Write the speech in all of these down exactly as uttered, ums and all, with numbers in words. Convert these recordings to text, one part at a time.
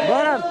Baran.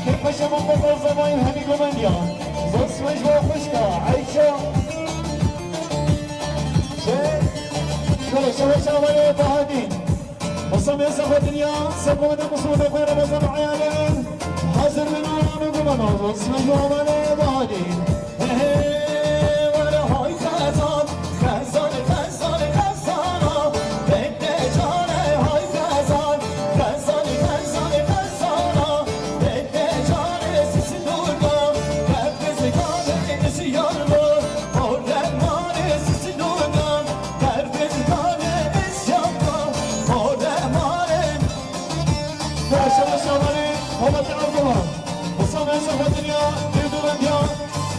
Kêfxweşa min baba Zemayî hemî gomendiya. Zor sibê ji bo xwişka Eyşa. Çi? Şöyle şeveşa Amalê Bahadîn. Musa Mêsa xwe dinya, ser komede Musa xwe Remezan Eyalê. Hazir bin û anû gumano. Zor sibê ji bo Amalê Bahadîn. Hey, hey, were hay xezan, xezan, xezan, xezana. Bekle cane hay xezan, xezan, xezan, xezana. Bekle cane sisi durga, hep bizi kane nisi yarma. Orada mare sisi durga, hep bizi kane nisi yarma. Orada mare. Şabaş şabanê, Hobatê Abdullah. Musa Mêsa xwe dinya, dêw divendiya.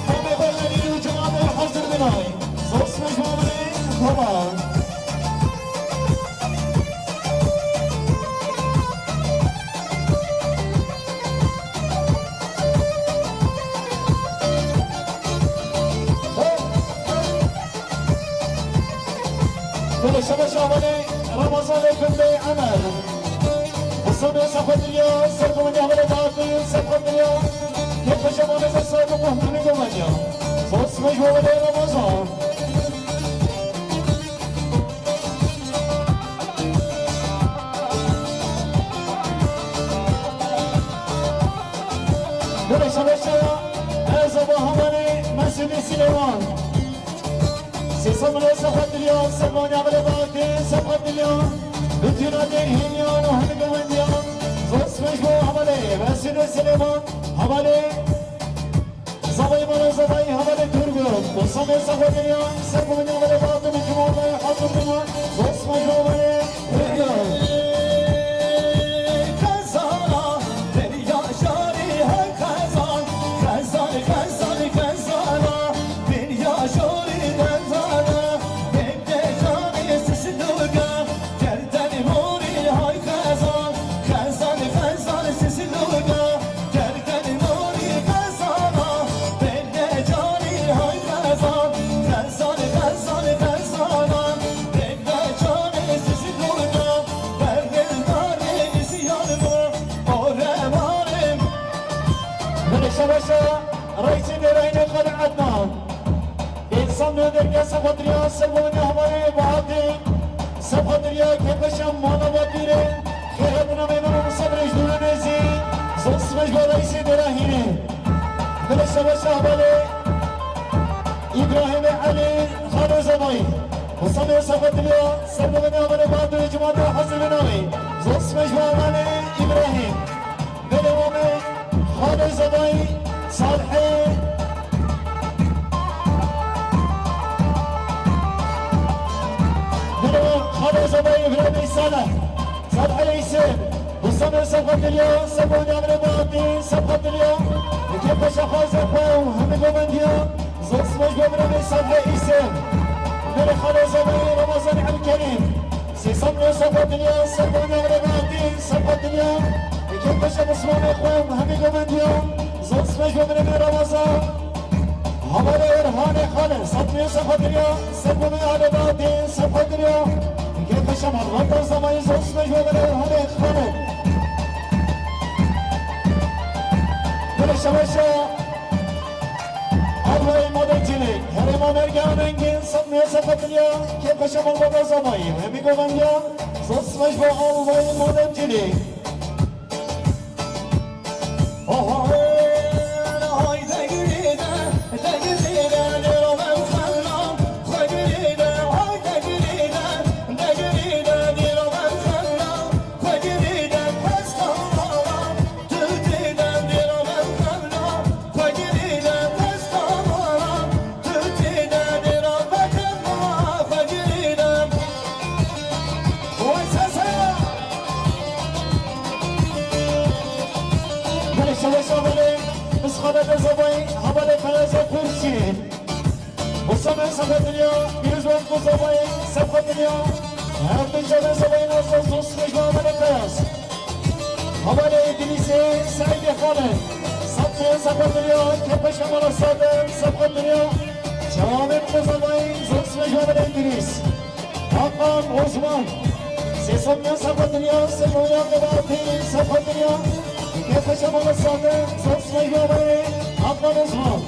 Homê xwe xelîl û ciwanê hazir binay. Zor sibê ji bo Amalê, baba. Belê şeveşa Amalê Ramazanê Gundê Emer. Musa Mêsa xwe diriya, ser komedî Amalê Bahatî, ser xwe diriya. Kêfxweşa Amalê Mêsa bi muhtemî gomediya. Zor sibê ji bo Amalê Ramazan. Belê şeveşa Erzaba Hamanê Mesûdê Silêman. Sêsem Rêsa xwe diriya, Sermanya Amalê Bahatî, ser xwe diriya. Bitîna Dêrhîniyan û hemî gomendiyan. Zor sibê ji bo Amalê Mesûdê Silêman. Amalê Zebayî Mala Zebayî Hevalê Turgut. Musa Mêsa xwe diriya, ser komedî Amalê Bahatî bi cumhurda hazir bûna. Zor sibê ji bo Amalê Turgut. Xezana, derya şarî hay xezan. Xezan, xezan, xezana. Derya şarî derdana. Bekle cane sisi durga. Gerdeni morî hay xezan. Xezan, xezan, sisi durga. Gerdeni morî xezana, bende canî hay xezan. Xezan, xezan, xezana, bende canî sisi durga. Berdil darê isyan bu, oremarim. Belê şeveşa reîsê Dêrayînê Xalê Ednan. Însan nû derge sefxetiriya ser bo nehmarê Bahatê, sefxetiriya kêfxweşa mala Batîrê, xêr hatina mêmeno misafirin ji dûr û nêzî, zor sibê ji bo reîsê Dêrahînê. Dilê şeveşa hevalê Îbrahîmê Elî Xalê Zemayî. Misafirin sefxetiriya ser bo nehmarê Bahatê, cemaeta hazir binawê. Zor sibê ji bo hevalê Îbrahîm. Belê mamê Xalê Zedayî Salihê. Belê Xalê Zedayî Îbrahîmê Salih. Salihê Îsê. Husame sefxetiriya, sefo navre Bahatî, sefxetiriya. Kêfxweşa xwazê xwe û hemî gomendiya. Zor sibê ji bo birevê Sedre Îsê. Nûrê Xalê Zedayî Ramazan Elkerîm. Sê sed nû sefxetiriya, ser bo navre Bahatî, sefxetiriya. Kêfxweşa Mismanê xwe hemî gomendiya. Zor sibê ji bo birevê Ramazan. Hevalê Orhanê Xalê, sed nû sefxetiriya, ser bo navre Bahatî, sefxetiriya. Kêfxweşa Malbata Zemayî, zor sibê ji bo birevê Orhanê Xalê. Nûrê şeveşa. Albayê Madem Çêlîk, herêma Mergehan Engin, sed nû sefxetiriya, kêfxweşa Malbata Zemayî, hemî gomendiya, zor sibê ji bo Albayê Madem Çêlîk. Belê şeveşa belê, Misxada de Zemayî, hevalê Feyazê Kursî. Husame sefxetiriya, Pîrozbahî Zemayî, sefxetiriya. Her du çavê Zemayî nasıl zor sibê ji bo hevalê Feyaz. Hevalê Îdrîsê Seîdê Xalê. Sed nû sefxetiriya, kêfxweşa mala Sadir, sefxetiriya. Çavê Zemayî, zor sibê ji bo hevalê Îdrîs. Hakan Osman. Sêsamiya Sefxatiriya, Sêsamiya Qebatî, Sefxatiriya, Kêfeşa Mala Sade, Zosmej Babayê, Adnan Osman.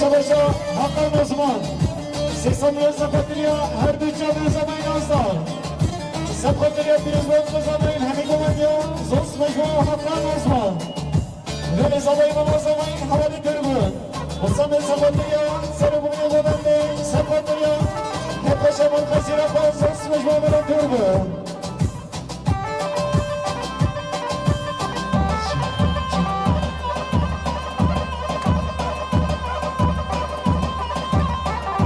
Şabaşa Hakan Osman. Sêsamiya Sefxatiriya, her du çavên Zemayî Nazdar. Sefxatiriya pîrozbahî Zemayî, hemî gomandiya, Zosmej Babayê, Hakan Osman. Vêrê Zemayî, Mama Zemayî, hevalê Turbu. Osman Sefxatiriya, serokê govendê, Sefxatiriya. Kêfeşa Mala Xezîra, Zosmej Babayê, Turbu.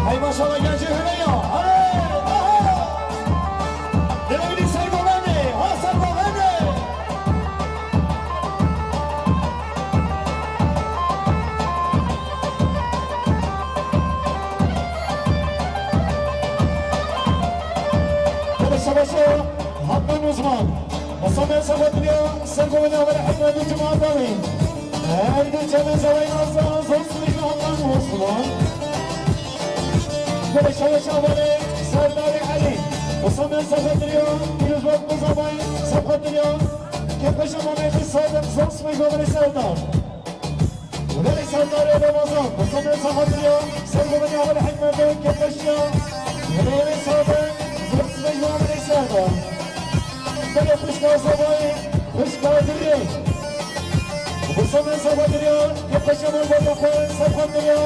Hey maşallah, gel cebine ya. Hey, aha. Develi Seydo Bende, Hasan Bende. Şabaşa Hakan Osman. Osman Sefxatiriya, sergovê navberê Hikmet û Cuma Dawî. Her du çavên Zemayî Nazdar, Zosmej Hakan Osman. Şabaşa Serdarê Elî. Osman Sefxatiriya, pîrozbahî Zemayî, Sefxatiriya. Kêfeşa Mehmet Sadık, Zosmej Babayê Serdar. Vêrê Serdarê Ramazan, Osman Sefxatiriya, sergovê navberê Hikmet û Kêfeşa. Vêrê Sadık, Zosmej Babayê Serdar. Vêrê xwişka Zemayî, xwişka Dirê. Osman Sefxatiriya, Kêfeşa Mala Xezîra, Sefxatiriya.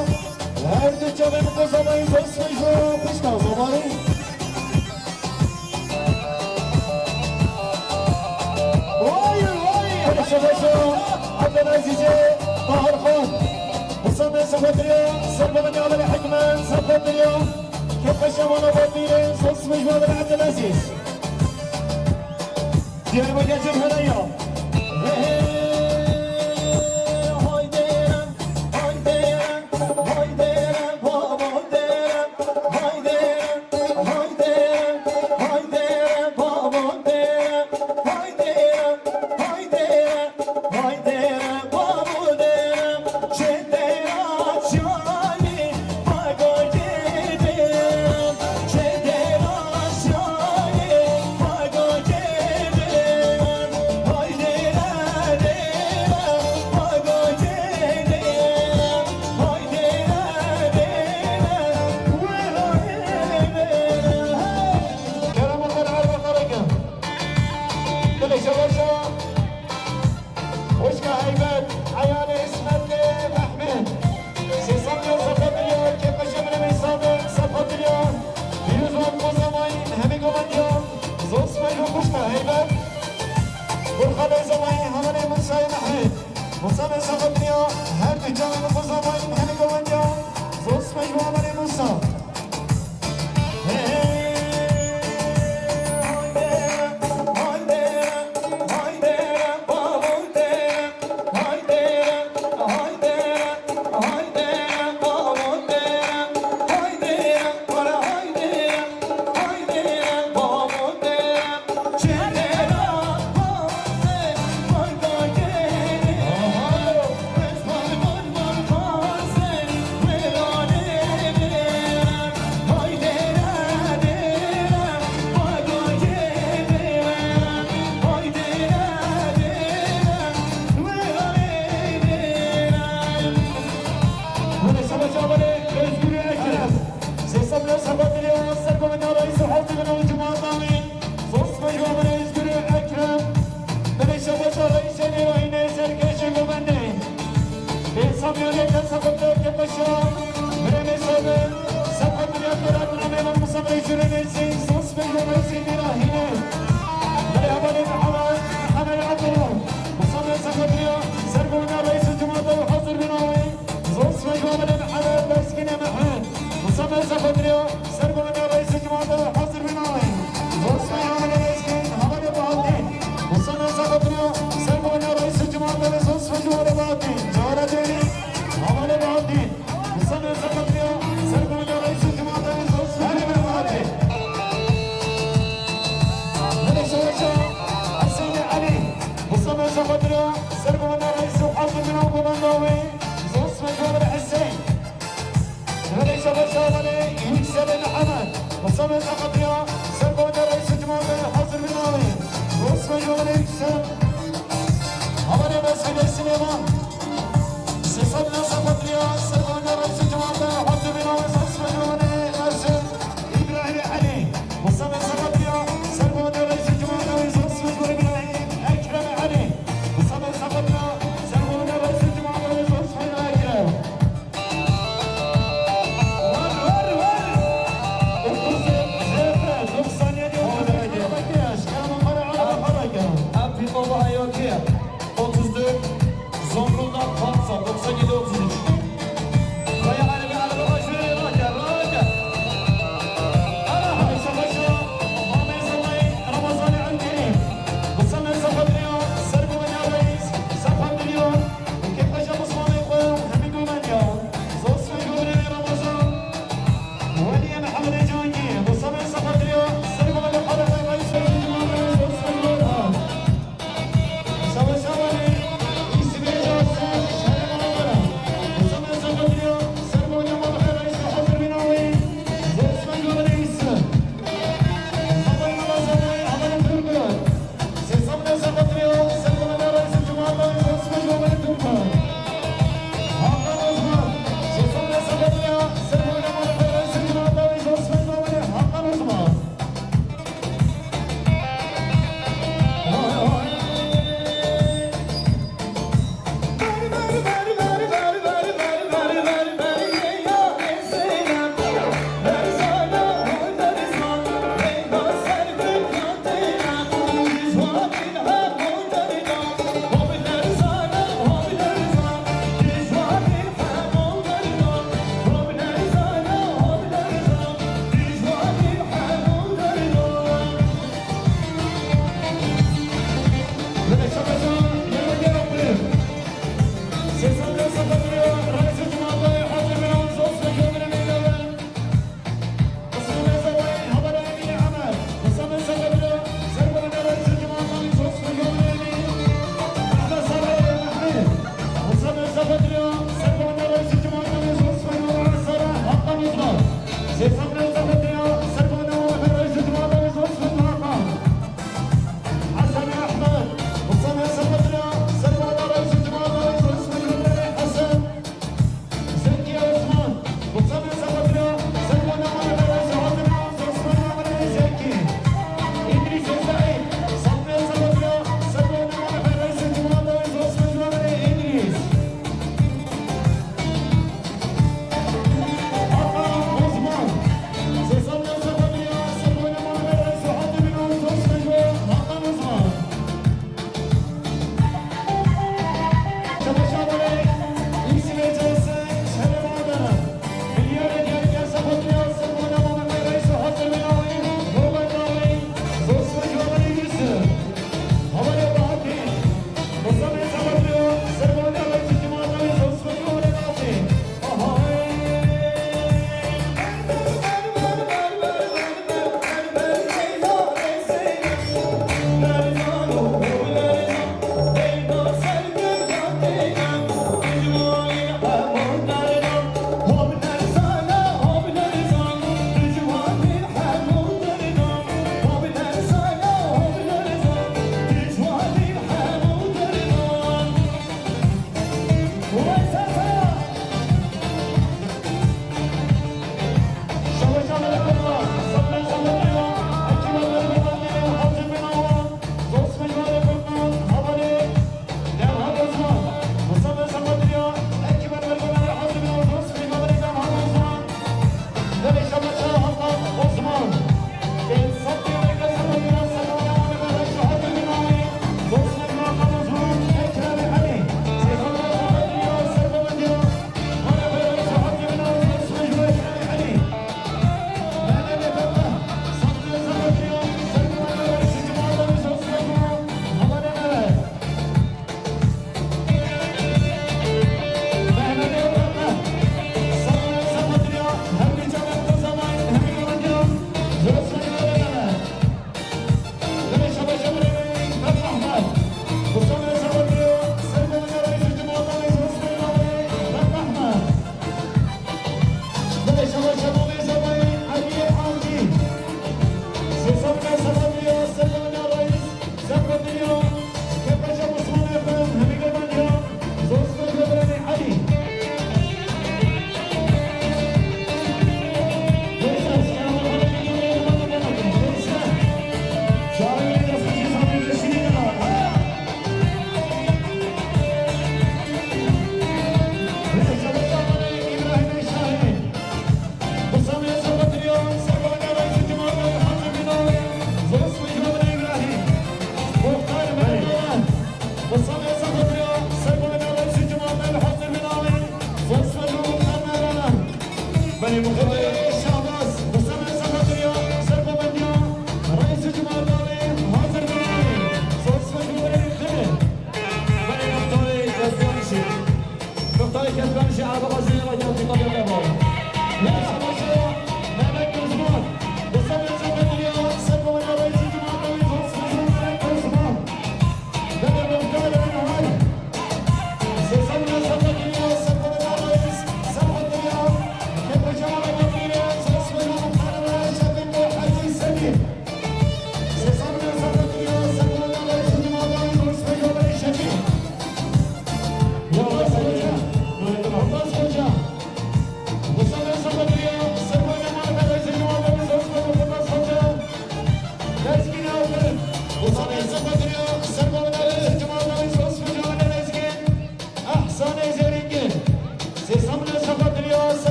Her du çavên xwe Zemayî, Zosmej Babayê, xwişka Zemayî. Vay, vay. Şabaşa Abdülazîzê Baharxan. Osman Sefxatiriya, sergovê navberê Hikmet, Sefxatiriya. Kêfeşa Mala Xezîra, Zosmej Babayê, Abdülazîz. Diyarbakır Cemhuriya. Hey, hey, haydi, haydi, haydi, baba, haydi. Kerem Xwedê erba xereke. Dilê şeweşa. Xwişka Heybet, eyalê Îsmetê Mehmet. Sêsamiya Sefxatiriya, Kêfeşa Miremê Sadık, Sefxatiriya. Pîroz be Zemayî, hemî gomandiya. Zosmej Babayê, xwişka Heybet. Gulxanê Zemayî, hevalê Musayê Mehmet. Musa Mesa Xatiriya, her du çavên xwe Zemayî, hemî gomandiya. Zosmej Babayê Musa. Hûn ê şeva çavanê Özgür Ekrem. Sêsem Rêz Xatiriya, sergovendê Reîs û Hewlgirên Cemaat Amîn. Zosmej Babayê Özgür Ekrem. Binê şeva çavanê Şenê Rahînê serkêşê govendê. Bê Samiyonê Kesa Xatiriya Kepaşa. Birê Mêsabe. Sefxatiriya Kerat Namê Musa Rêjûrê Nêsî. Zosmej Babayê Sêdî Rahînê. Birê hevalê Sergoya Reîsê Cemaatê hazir bin awê. Zosmê Cewherê Lezgîn, hevalê Bahatîn. Musa Mirza Xatirî, sergoya Reîsê Cemaatê, Zosmê Cewherê Bahatîn. Cewherê Ceyhîn, hevalê Bahatîn. Musa Mirza Xatirî, sergoya Reîsê Cemaatê, Zosmê Cewherê Bahatîn. Hele şeweşe, Heseyî Elî. Musa Mirza Xatirî, sergoya Reîsê hazir bin awê, Zosmê Cewherê Heseyîn. Hevalê şeweşe, hevalê Yükselê Mihemed. Musa Mirza Xatirî, sergoya Reîsê Cemaatê hazir bin awê. Zosmê Cewherê Yüksel. Hevalê Mesûdê Silêman. Sê sed Mirza Xatirî, sergoya Reîsê Cemaatê hazir bin awê. Zosmê Cewherê Mesûd. Îbrahîmê Elî. Musa Mirza Xatirî, sergoya Reîsê Cemaatê, Zosmê Cewherê Îbrahîm. Ekremê Elî. Musa Mirza Xatirî, sergoya Reîsê Cemaatê, Zosmê Ekrem. Wer, wer, wer! Otuz, Z F, doksan yedi, otuz üç, Karabekir, Şikano Kara, Araba Karakan. Ev pîkoba heyatî ye. Otuz dört, Zonguldak, Fatsa, doksan yedi, otuz üç. Kaya Elî, Elî, Elî, şuraya bak ya, bak ya. Ana, Ayşe Paşa, Muhammed Salih, Ramazan Elkerim. Musa Mirza Xatirî, sergoya Reîs, Safa Milyon. Û kê paşa Osmanê xwe hemî gomeniya. Zosmê Cewherê Ramazan. Weliyê Mihemedê Cangî. Musa Mirza Xatirî, sergoya Xalefê Reîs Zosmê Cewherê. Şeweşe welê, îsmê Casim, şerê Marmara. Musa Mirza Xatirî, sergoya Xalefê Reîs hazir bin awê. Zosmê Cewherê Reîs. Xatirî Ramazan, hevalê Turgut.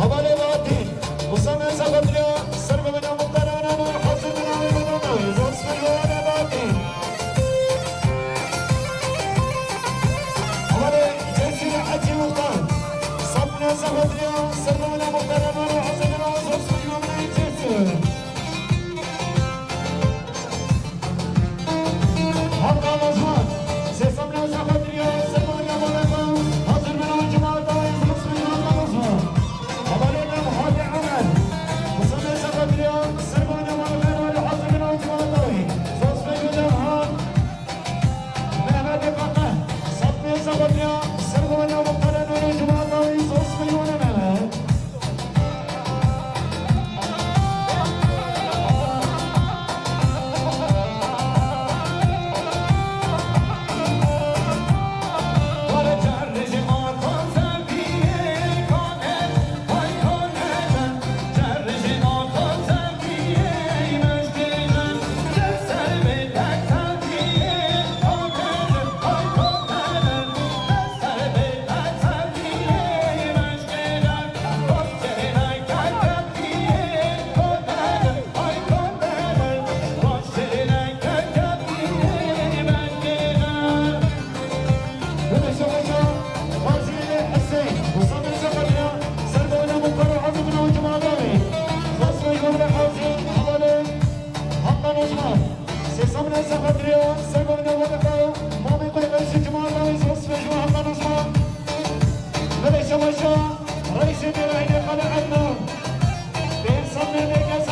Hevalê Vatî, Musa Mesa Xatiriya, ser bi bina muxtarana, hazir bin amê bedana, zor sibê hevalê Vatî. Hevalê Cesîr Hecî Muxtar, Musa Mesa Xatiriya, ser bi bina muxtarana, hazir bin amê, zor sibê hevalê Cesîr. Hakan Osman, sê sed milyon xatiriya, ser bi bina muxtarana, hazir bin amê cemaata, zor sibê hevalê Hakan Osman. Hevalê me Muharrem Emer, Musa Mesa Xatiriya, ser bi bina muxtarana, hazir bin amê cemaata, zor sibê hevalê Mehmet Kaka, Musa Mesa Xatiriya, ser bi bina muxtarana, cemaata, zor sibê hevalê Mehmet. Sê sed milyon xatiriya, ser bi bina muxtarana, mamê xwe reîsê cemaata, zor sibê hevalê Hakan Osman. Belê şebaşa, reîsê mêrayînê Xalê Ednan. Pênc sed milyon kes